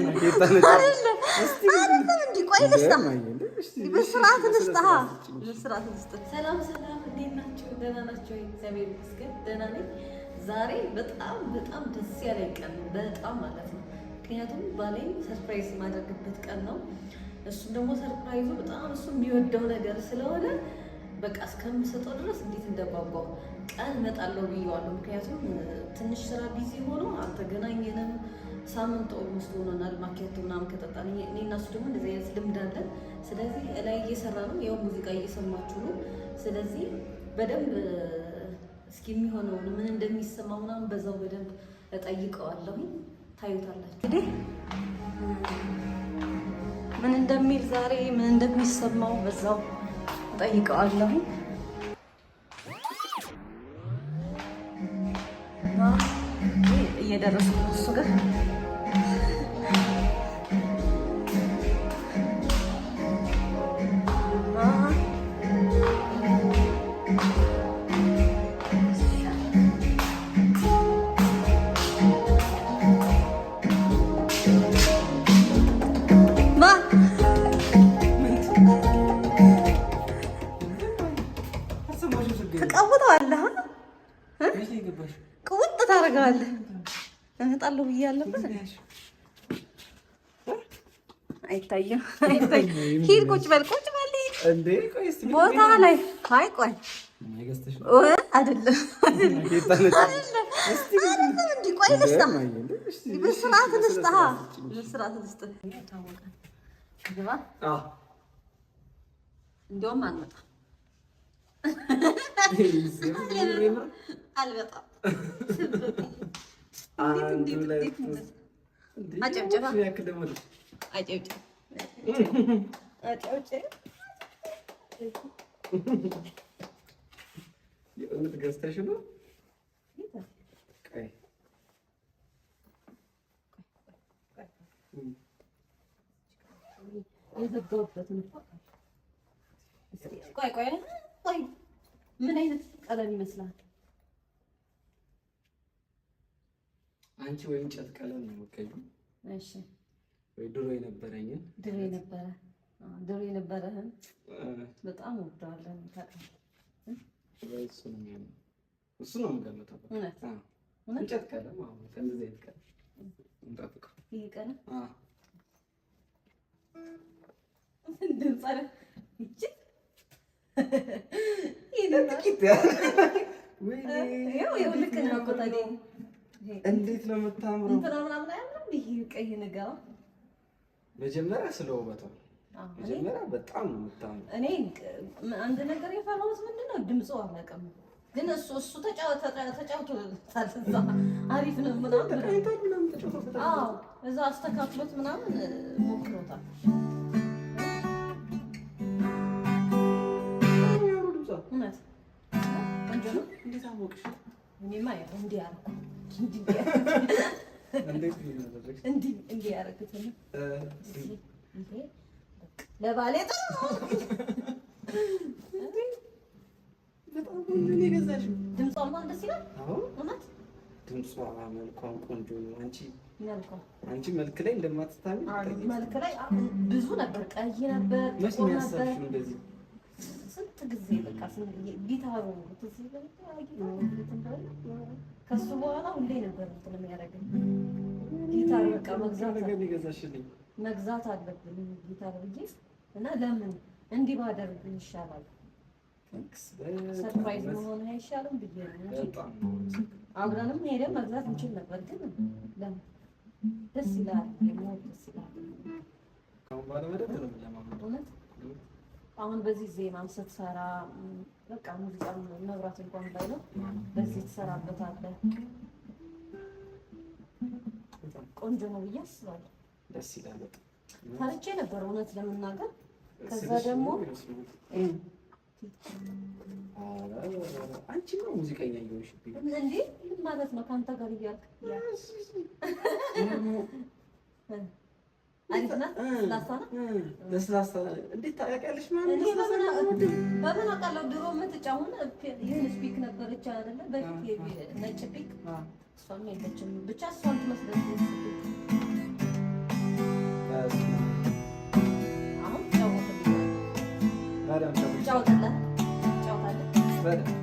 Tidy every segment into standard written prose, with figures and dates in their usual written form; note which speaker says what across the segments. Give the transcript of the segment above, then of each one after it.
Speaker 1: አይደለም እንዲህ ቆይ ልስጣ፣ በስርዓት ልስጣ፣ በስርዓት ልስጥ። ሰላም ሰላም፣ እንዴት ናችሁ? ደህና ናችሁ? እግዚአብሔር ይመስገን ደህና ነኝ። ዛሬ በጣም በጣም ደስ ያለኝ ቀን ነው፣ በጣም ማለት ነው። ምክንያቱም ባሌን surprise የማደርግበት ቀን ነው። እሱም ደግሞ surprise ኡ በጣም እሱ የሚወደው ነገር ስለሆነ በቃ እስከምሰጠው ድረስ እንዴት እንደጓጓው ቀን እመጣለሁ ብዬዋለሁ። ምክንያቱም ትንሽ ስራ busy ሆኖ አልተገናኘንም። ሳምንት almost ሆኖናል። ማኪያቶ ምናምን ከጠጣን እኔ እና እሱ ደግሞ እንደዚህ አይነት ልምድ አለን። ስለዚህ እላይ እየሰራ ነው፣ ያው ሙዚቃ እየሰማችሁ ነው። ስለዚህ በደንብ እስኪ የሚሆነውን ምን እንደሚሰማው ምናምን በዛው በደንብ እጠይቀዋለሁኝ። ታዩታላችሁ እንግዲህ ምን እንደሚል ዛሬ ምን እንደሚሰማው በዛው እጠይቀዋለሁኝ። እየደረስኩ ነው እሱ ጋር። ትቀውጠዋለህ፣ ቅውጥ ታደርገዋለህ። እመጣለሁ ብዬ አለበት አይታይም። ሂድ፣ ቁጭ በል፣ ቁጭ በል ቦታ ላይ። አይ ቆይ አይደለም፣ አይደለም፣ እንዲህ ቆይ ልስጣ፣ በስርዓት ልስጣ፣ በስርዓት ልስጥ። እንደውም አልመጣም አልመጣም። አጨብጭባ አጨብጭብ አጨብጭብ።
Speaker 2: የእውነት ገዝተሽ ነው?
Speaker 1: የዘጋሁበትን ቆይ ቆይ ቆይ፣ ምን አይነት ቀለም ይመስላል?
Speaker 2: አንቺ ወይ እንጨት ቀለም ነው የምትቀይው?
Speaker 1: እሺ፣
Speaker 2: ወይ ድሮ የነበረኝን
Speaker 1: ድሮ የነበረ ድሮ የነበረህን በጣም ወደዋለሁ። ታውቃለህ
Speaker 2: ወይ እሱ ነው የሚሆነው። እሱ ነው የምገምተው።
Speaker 1: እውነት
Speaker 2: እንጨት ቀለም። አዎ፣ እንደዚህ አይነት ቀለም እንጠብቀው።
Speaker 1: ይሄ ቀለም
Speaker 2: አዎ፣
Speaker 1: ድምፅ አለ ይቺ
Speaker 2: ጥቂት
Speaker 1: ይኸው ልክ ነው እኮ ታዲያ።
Speaker 2: እንዴት ነው የምታምረው!
Speaker 1: እንትና ምናምን አያምርም? ይሄ ቀይ ነገር
Speaker 2: መጀመሪያ ስለ ውበቷ መጀመሪያ በጣም ነው የምታምረው።
Speaker 1: እኔ አንድ ነገር የፈራሁት ምንድን ነው ድምፁ አላውቅም፣ ግን እሱ እሱ ተጫውቶታል። እዛ አሪፍ ነው ምናምን
Speaker 2: ተቀኝቷል ምናምን ተጫውቶበታል።
Speaker 1: አዎ እዛ አስተካክሎት ምናምን ሞክሮታል።
Speaker 2: ድምጿ
Speaker 1: እውነት ቆንጆ ነው።
Speaker 2: እንዴት አወቅሽ?
Speaker 1: እኔማ ያው እንዲህ አደረኩ
Speaker 2: እንዴት ነው ያደረግሽ?
Speaker 1: እንዲህ እንዲህ ያደረኩት ነው። እንዴ ለባሌ ጥሩ ነው።
Speaker 2: በጣም ቆንጆ ነው የገዛሽው።
Speaker 1: ድምጿ እንኳን ደስ ይላል።
Speaker 2: አዎ
Speaker 1: እውነት
Speaker 2: ድምጿ መልኳም ቆንጆ ነው። አንቺ
Speaker 1: መልኳ
Speaker 2: አንቺ መልክ ላይ እንደማትታሚ
Speaker 1: መልክ ላይ ብዙ ነበር፣ ቀይ ነበር፣
Speaker 2: መች
Speaker 1: ጥቁር
Speaker 2: ነው
Speaker 1: ነበር።
Speaker 2: ያሰብሽው እንደዚህ?
Speaker 1: ስንት ጊዜ በቃ ስንት ጊታሩ ትዝ ይለኛል። ጊታሩ ከሱ በኋላ ሁሌ ነበር እንትን የሚያደርገኝ ጊታር በቃ መግዛት
Speaker 2: ነገር ነው የገዛሽልኝ።
Speaker 1: መግዛት አለብን ጊታር ብዬ እና ለምን እንዲህ ባደርግ ይሻላል፣
Speaker 2: thanks
Speaker 1: surprise መሆን አይሻልም ብዬ ነው እንጂ
Speaker 2: በጣም ነው የማመሰግነው።
Speaker 1: አብረንም ሄደን መግዛት እንችል ነበር፣ ግን ለምን ደስ ይላል፣ ሞት ደስ ይላል።
Speaker 2: ከአሁን በኋላ በደንብ ነው የምለማመደው።
Speaker 1: እውነት አሁን በዚህ ዜማም ስትሰራ በቃ ሙዚቃ መብራት እንኳን ባይኖር በዚህ ትሰራበታለህ። ቆንጆ ነው ብዬ አስባለሁ።
Speaker 2: ደስ ይላል በጣም።
Speaker 1: ፈርቼ ነበር እውነት ለመናገር። ከዛ
Speaker 2: ስልሽ
Speaker 1: ደግሞ
Speaker 2: ኧረ አንቺ ነው ሙዚቀኛ እየሆንሽብኝ ነው።
Speaker 1: እንዴ ምን ማለት ነው? ከአንተ ጋር እያልክ አሪፍ ናት። ለስላሳ ናት።
Speaker 2: ለስላሳ እንዴት ታውቂያለሽ? ማለት
Speaker 1: እኔ
Speaker 2: ለስላሳ
Speaker 1: በምን በምን አውቃለሁ? ድሮ የምትጫወት የሆነች pick ነበረች አይደለ? በፊት ነጭ pick፣ እሷም የለችም። ብቻ እሷን ትመስላለች።
Speaker 2: በጣም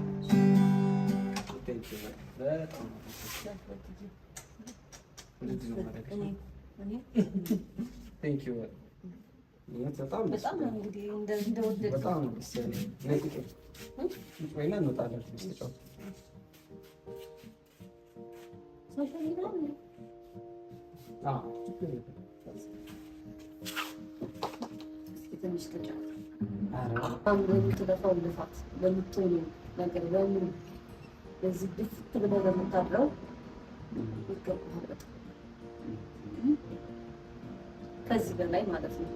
Speaker 2: በጣም በጣም በጣም ደስ ያለኝ። ቁጭ በይና እንወጣለን። ትንሽ ተጫወት።
Speaker 1: ትንሽ ተጫወት። በምትለፋው ልፋት፣ በምትሆነው ነገር በሙሉ በዚህ ድፍት ብለህ በምታድረው ይገባሃል። በጣም ከዚህ በላይ ማለት ነው።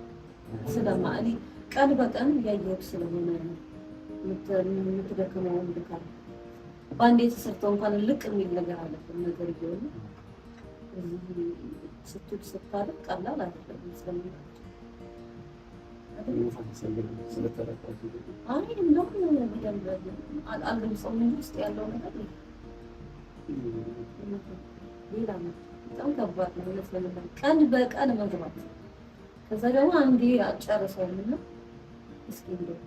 Speaker 1: ስለማ እኔ ቀን በቀን ያየሁት ስለሆነ የምትደክመውን ድካም በአንዴ ተሰርተው እንኳን ልቅ የሚል ነገር አለብን ነገር እየሆነ እዚህ ስትውል ስታድር ቀላል አይደለም። ስለሚላቸው አይ እንደውም በደንብ አልገልጸውም እንጂ ውስጥ ያለው ነገር ሌላ ነው። በጣም ከባድ ነው። እውነት ለመናገር ቀን በቀን መግባት ከዛ ደግሞ አንዴ አጨርሰውም እና እስኪ እንደው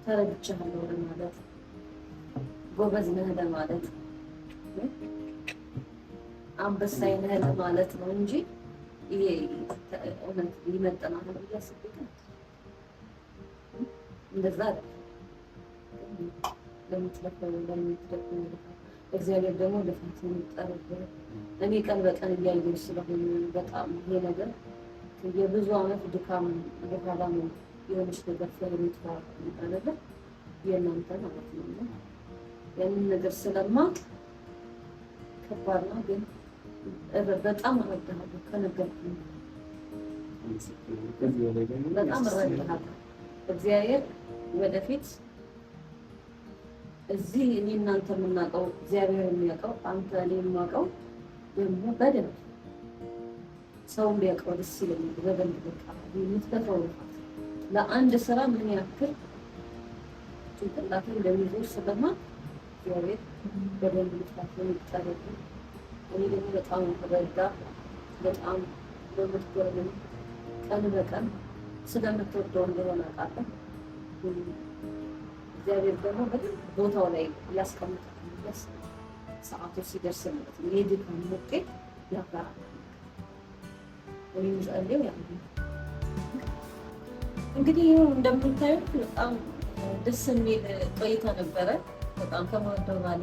Speaker 1: ተረድቻለሁ ለማለት ጎበዝ ነህ ለማለት አንበሳይ ነህ ለማለት ነው እንጂ ይሄ እውነት ይመጥናል ብዬ አስቤ ግን እንደዛ አይደለም። ለምትለፈው ለምትደክመው ልፋት እግዚአብሔር ደግሞ ልፋት የሚጠርብህ እኔ ቀን በቀን እያየሁ ስለሆነ በጣም ይሄ ነገር የብዙ ዓመት ድካም በኋላ ነው የሆነች ነገር ፍሬ አይደለ የእናንተ ማለት ነው። እና ያንን ነገር ስለማቅ ከባድ ነው፣ ግን በጣም እረዳሃለሁ። ከነገርኩኝ በጣም እረዳሃለሁ። እግዚአብሔር ወደፊት እዚህ እኔ እናንተ የምናውቀው እግዚአብሔር የሚያውቀው አንተ እኔ የማውቀው ደግሞ በደንብ ሰውን ቢያውቀው ደስ ይለኛል። በደንብ በቃ የምትለፋው ልፋት ለአንድ ስራ ምን ያክል ጭንቅላቴ እንደሚዞር ስለማ እግዚአብሔር በደንብ ልፋት የሚጠረግ እኔ ደግሞ በጣም ረዳ በጣም በምትጎርም ቀን በቀን ስለምትወደው እንደሆነ አውቃለሁ። እግዚአብሔር ደግሞ በደንብ ቦታው ላይ ያስቀምጣል። ሰዓቱ ሲደርስ ማለት ነው። የድካም ውጤት ያፈራል። እኔ የምጸልየው ያ ነው። እንግዲህ ይኸው እንደምታዩት በጣም ደስ የሚል ቆይታ ነበረ። በጣም ከምወደው ባሌ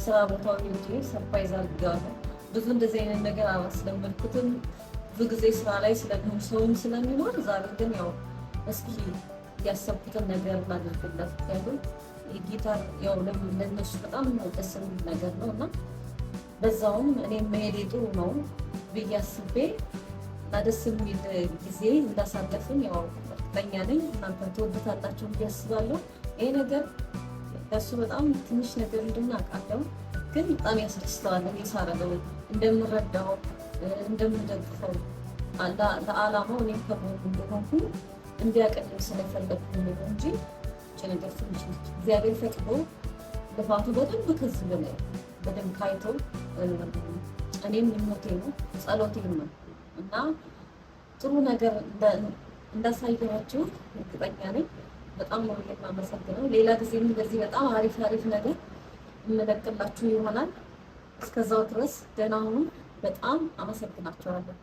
Speaker 1: ስራ ቦታው ሄጄ surprise አድርጌዋለሁ። ብዙ እንደዚህ አይነት ነገር አላስለመድኩትም። ብዙ ጊዜ ስራ ላይ ስለሚሆን ሰውም ስለሚኖር፣ ዛሬ ግን ያው እስኪ ያሰብኩትን ነገር ላድርግለት። ምክንያቱም ጊታር ያው ለነሱ በጣም ደስ የሚል ነገር ነው እና በዛውም እኔ መሄዴ ጥሩ ነው ብዬ አስቤ እና ደስ የሚል ጊዜ እንዳሳለፍን ያው እርግጠኛ ነኝ። እናንተ ትወዱታላችሁ ብዬ አስባለሁ። ይሄ ነገር ለእሱ በጣም ትንሽ ነገር እንደሆነ አውቃለሁ፣ ግን በጣም ያስደስተዋል። እኔ ሳረገው እንደምረዳው እንደምደግፈው ለዓላማው እኔም ከጎኑ እንደሆንኩ እንዲያቀልም ስለፈለግኩ ነው እንጂ ይህች ነገር ትንሽ ነች። እግዚአብሔር ፈቅዶ ልፋቱ በደንብ ከዚህ በላይ በደንብ ታይቶ እኔም ምኞቴ ነው ጸሎቴም ነው እና ጥሩ ነገር እንዳሳየኋችሁ እርግጠኛ ነኝ። በጣም ነው የማመሰግነው። ሌላ ጊዜም እንደዚህ በጣም አሪፍ አሪፍ ነገር እመለቅላችሁ ይሆናል። እስከዛው ድረስ ደህና ሁኑ። በጣም አመሰግናችኋለሁ።